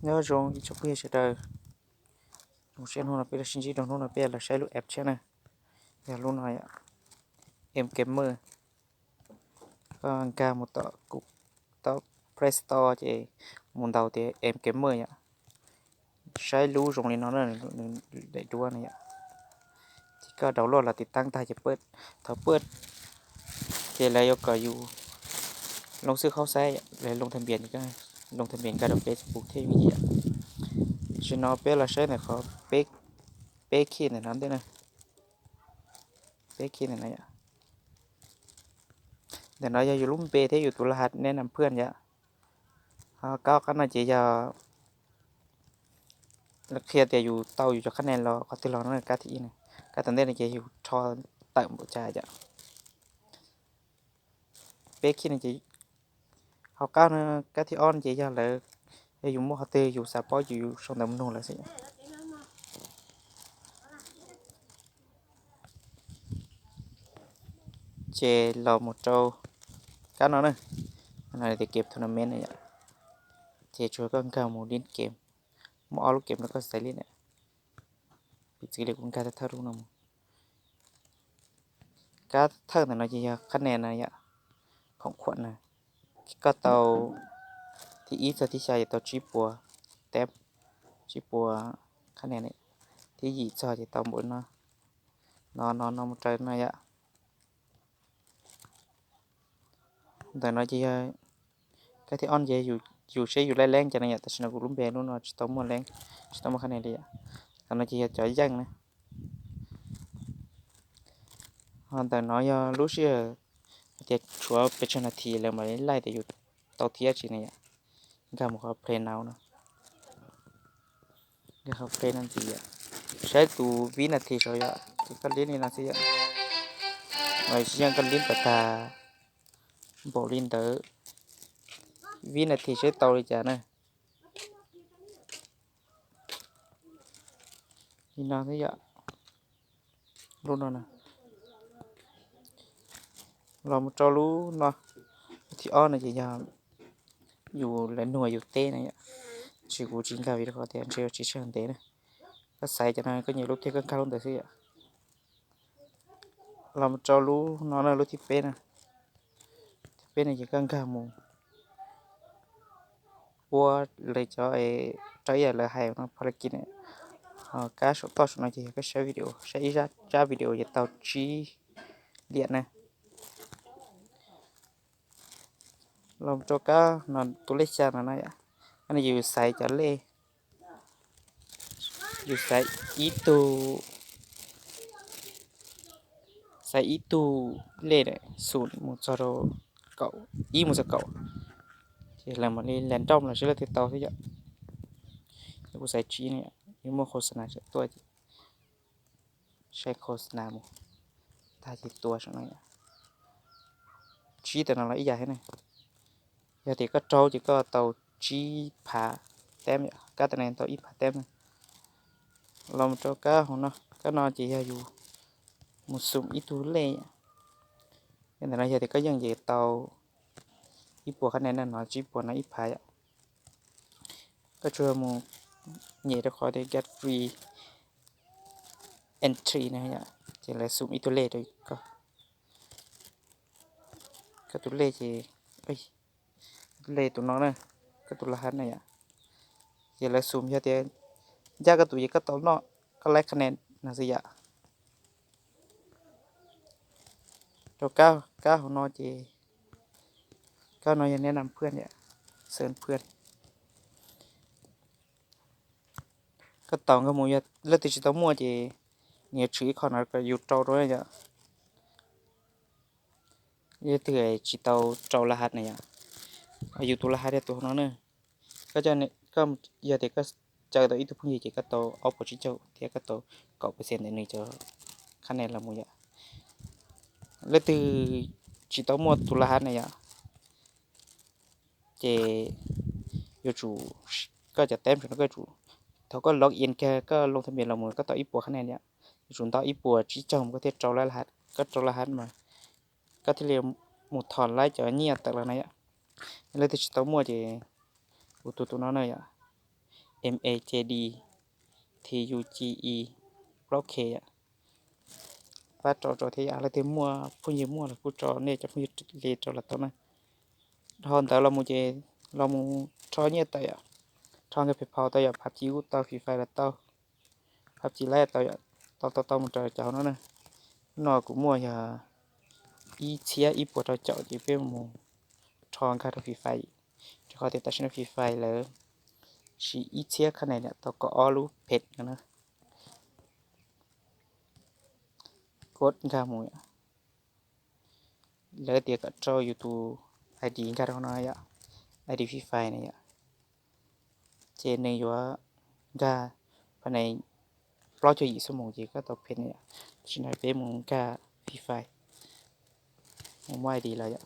Nyob zoo ib tsoom phooj ywg sawv daws, zoo siab hnub no peb los sib ntsib rau hnub no peb los saib lub app tshiab na, yog lub no yom, M Gamer. Koj nkag mus tom, tom Play Store ces mus ntaus tias M Gamer yom, saib lub zoo li no na, nws daim duab na yom. Ces koj download los tiv taab tag ces pab, thaum pab ces lawv yuav kom yus loo xwb khaub xaib, lawv loo tham npias, loo tham npias nkag rau Facebook thiab yooj yim yom. Tam sim no peb los saib ntawm qhov peb khij ntawm no ntej na, peb khij ntawm no yom. Ntawm no yog yus lub npe thiab yus tus laj has neb nam phwaj yom. Ho kab qab no ces yog lawv qhia tias yus tau yus cov qhab nia los qhov twg los no, kab thib ib na, kab tom ntej no ces yus rho tawm npaum cas yom. Peb khij no ces, ho kab no, kab thib ob no ces yog lawv, yog yus muaj qhov twg yus xav paub ces yus sau ntawv mus nug lawv xwb yom. Ces los mus rau kab no na, no tias game tournament na yom. Ces tsuas koj nkag mus lib game, muaj ob lub game rau koj xaiv li na. Piv txwv li kuv nkag thawj lub no mus. Kab thawj ntawm no ces yog qhab nia na yom, khoom khuam na. Koj tau thib ib txog thib xya ces tau tsib puas teb, tsib puas qhab nia. Thib yim txog ces tau npaum no, no no no mus raws no yom. Ntawm no ces yog kab thib ob ces yus seb yus laij leeb cas na yom. Tam sim no kuv lub npe lub no tsis tau muaj leeb, tsis tau muaj qhab nia li yom. Ntawm no ces yog cov yeej na. Ho ntawm no yog lub sij hawm hais tias tshuav pes tsawg nas this lawv mam li laij tias yus tau thib dab tsi na yom. Nkag mus qhov play now no, nkag qhov play no ntxiv yom. Saib tus vib nas this saud yom, ces koj lib li no xwb yom. Mas tsis yeej koj lib tag tag npaum li ntawd, vib nas this seb tau li cas na. Li no xwb yom, lub no na. Los mus rau lub no, lub thib ob no ces yog yus lawv nug yus teb na yom. Tab sis kuv tsis nkag vim rau qhov tias ntshe yuav tsis tshaj ntev na. Koj xaiv cov no koj nyiam lub twg koj nkag lub ntawd xwb yom. Los mus rau lub no na, lub thib peb na. Thib peb no ces koj nkag mus ua li cov, rau ib yam lawv hais no pha la kis na. Ho kab saum toj saum no ces yog koj saib video, saib ib zaj video ces tau tsib liam na. Los rau kab no tus lej xya no na yom, no yus xaiv cov lej, yus xaiv ib tug, xaiv ib tug lej xum mus txog rau kaum, ib mus txog kaum, ces lawv mam li las nrauj los seb leej twg tau xwb yom. Kuv xaiv tsib no, yuav muaj khos nas tawm tuaj ces saib khos nas mus tag ces tua saum no. Tsib tawm no los ib yam thiab ne. Yog tias koj raug ces koj tau tsib phav teb yom, kab tawm no tau ib phav teb na. Los mus rau kab hauv no, kab no ces yog yus mus xum ib tug lej. Ntawm no yog tias koj yeej ces tau ib puas qhab nia na, no tsib puas no ib phav yom. Koj tsuas mus nyem rau qhov tias get free entry na yom, ces lawv xum ib tug lej rau koj. Koj tus lej ces, tus lej tus no na, koj tus laj hav na yom. Ces lawv xum yog tias ncaj koj tus ces koj tau noj, koj laib qhab nia no xwb yom. Rau kab hauv no ces, kab no yog neb nam phwaj yom, xeem phwaj. Koj tau nkag mus, yog leej twg tsis tau muaj ces nws yuav tshwm ib qho no kom yus rau rau yom. Leej twg tsis tau rau laj hav na yom, yus tus laj hav yog tus no na. Koj, yog tias koj caw tau ib tug phooj ywg ces koj tau ob puas tsib caug thiab koj tau kaum percent ntawm nws cov qhab nia los mus yom. Leej twg tsis tau muaj tus laj hav na yom, ces yuav tsum, koj cov teb no koj tsum, thaum koj log in kiag koj log tham npias los mus koj tau ib puas qhab nia yom, yuav tsum nto ib puas tsib caug mus koj thiaj rau laj hav, koj rau laj hav mas koj thiaj li mus thom laib cov nyiaj tawm los na yom. Leej twg tsis tau muaj ces kuv tus tus no na yom, M A J D T U G E plaub K yom. Pab rau rau thiab yom, leej twg muaj phooj ywg muaj los kuj rau nej cov phooj ywg li rau los tau na. Dhau ntawd los mus ces los mus rho nyiaj tawm yom, rho nkag pay pal tau yom, PUBG kuj tau, Free Fire los tau, PUBG Lite tau yom, tau tau tau mus rau cov hauv no na. Hnub no kuv muaj yog ib txhiab ib puas rau caum ces peb mus rho nkag rau Free Fire, rau qhov tias tam sim no Free Fire lawv siv ib txhiab khab nes tau kaum ob lub page no na. Kos nkag mus, lawv tias kom rau yus tus I D nkag rau no yom, I D Free Fire na yom. Ces nws yuav nkag pha ne plaub caug yim xuab moos ces koj tau page na yom. Tam sim no peb mus nkag Free Fire, mus muab I D los yom.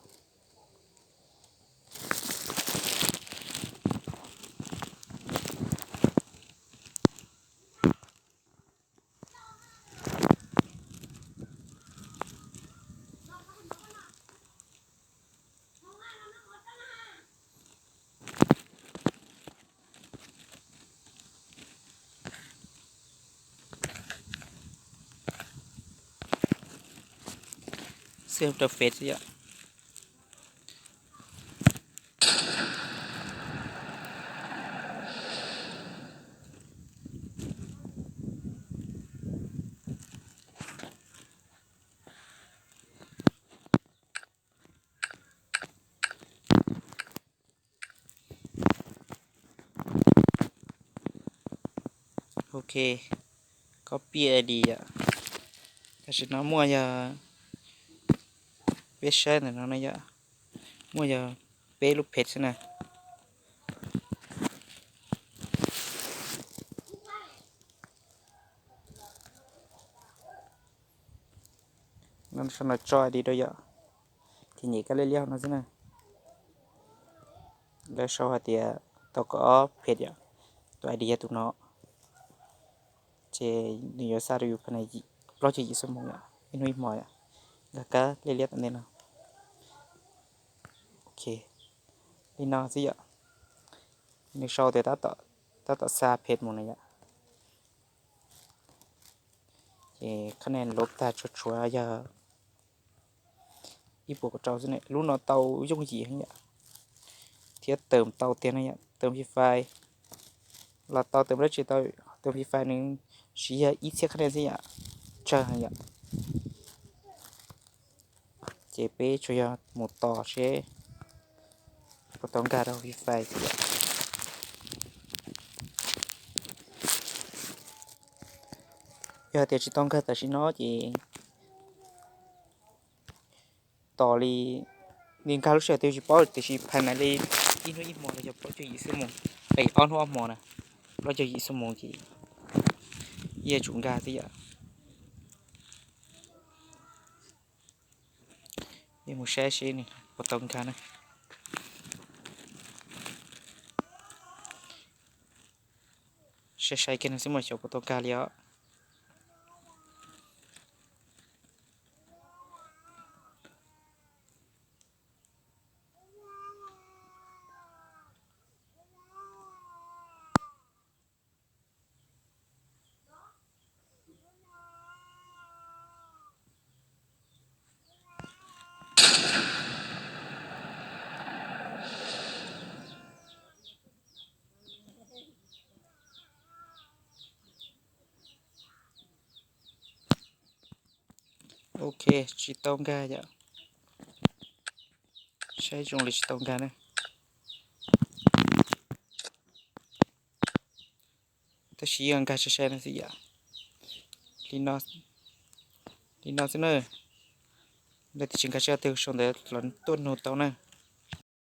Xwb rau Fed xwb yom. Ok, copy I D yom. Tam sim no muaj yog, peb saib ntawm no na yom, muaj yog peb lub page xwb na. Sau no tso I D rau yom, ces nyem kab liab liab no xwb na. Lawv sau hais tias tau kaum ob page yom, tus I D yog tus no. Ces nws yuav xa rau yus pha ne plaub caug yim xuab moos yom, ib hnub ib hmo yom. Nkag kab liab liab tom ntej no. Ok, li no xwb yom. Nws sau tias tab tom xa page mus na yom. Ces khab ne load tag tshuav tshuav yog ib puas kaum rau xwb ne. Lub no tau yooj yim heev yom, thiab tawm tau tiag na yom, tawm Free Fire los tau, tawm dab tsi tau, tawm Free Fire nws siv yog ib txhiab khab ne xwb yom, tsawg heev yom. Ces peb tsuas yog mus tos seb puas tau nkag rau Free Fire xwb yom. Yog hais tias tsis tau nkag tam sim no ces tos li, nws nkag lub sij hawm twg tsis paub, tiam sis pha ne li ib hnub ib hmo los yog plaub caug yim xuab moos, es ob hnub ob hmo na, plaub caug yim xuab moos ces yeej tsum nkag xwb yom. Peb mus saib seb nws puas tau nkag na. Saib saib kiag no xwb mas xyov puas tau nkag li os. Ok, tsis tau nkag yom. Saib zoo li tsis tau nkag na. Tab sis yeej nkag sai sai no xwb yom. Li no, li no xwb na. Leej twg tsis nkag sab twg sau ntawv los tuaj nug tau na.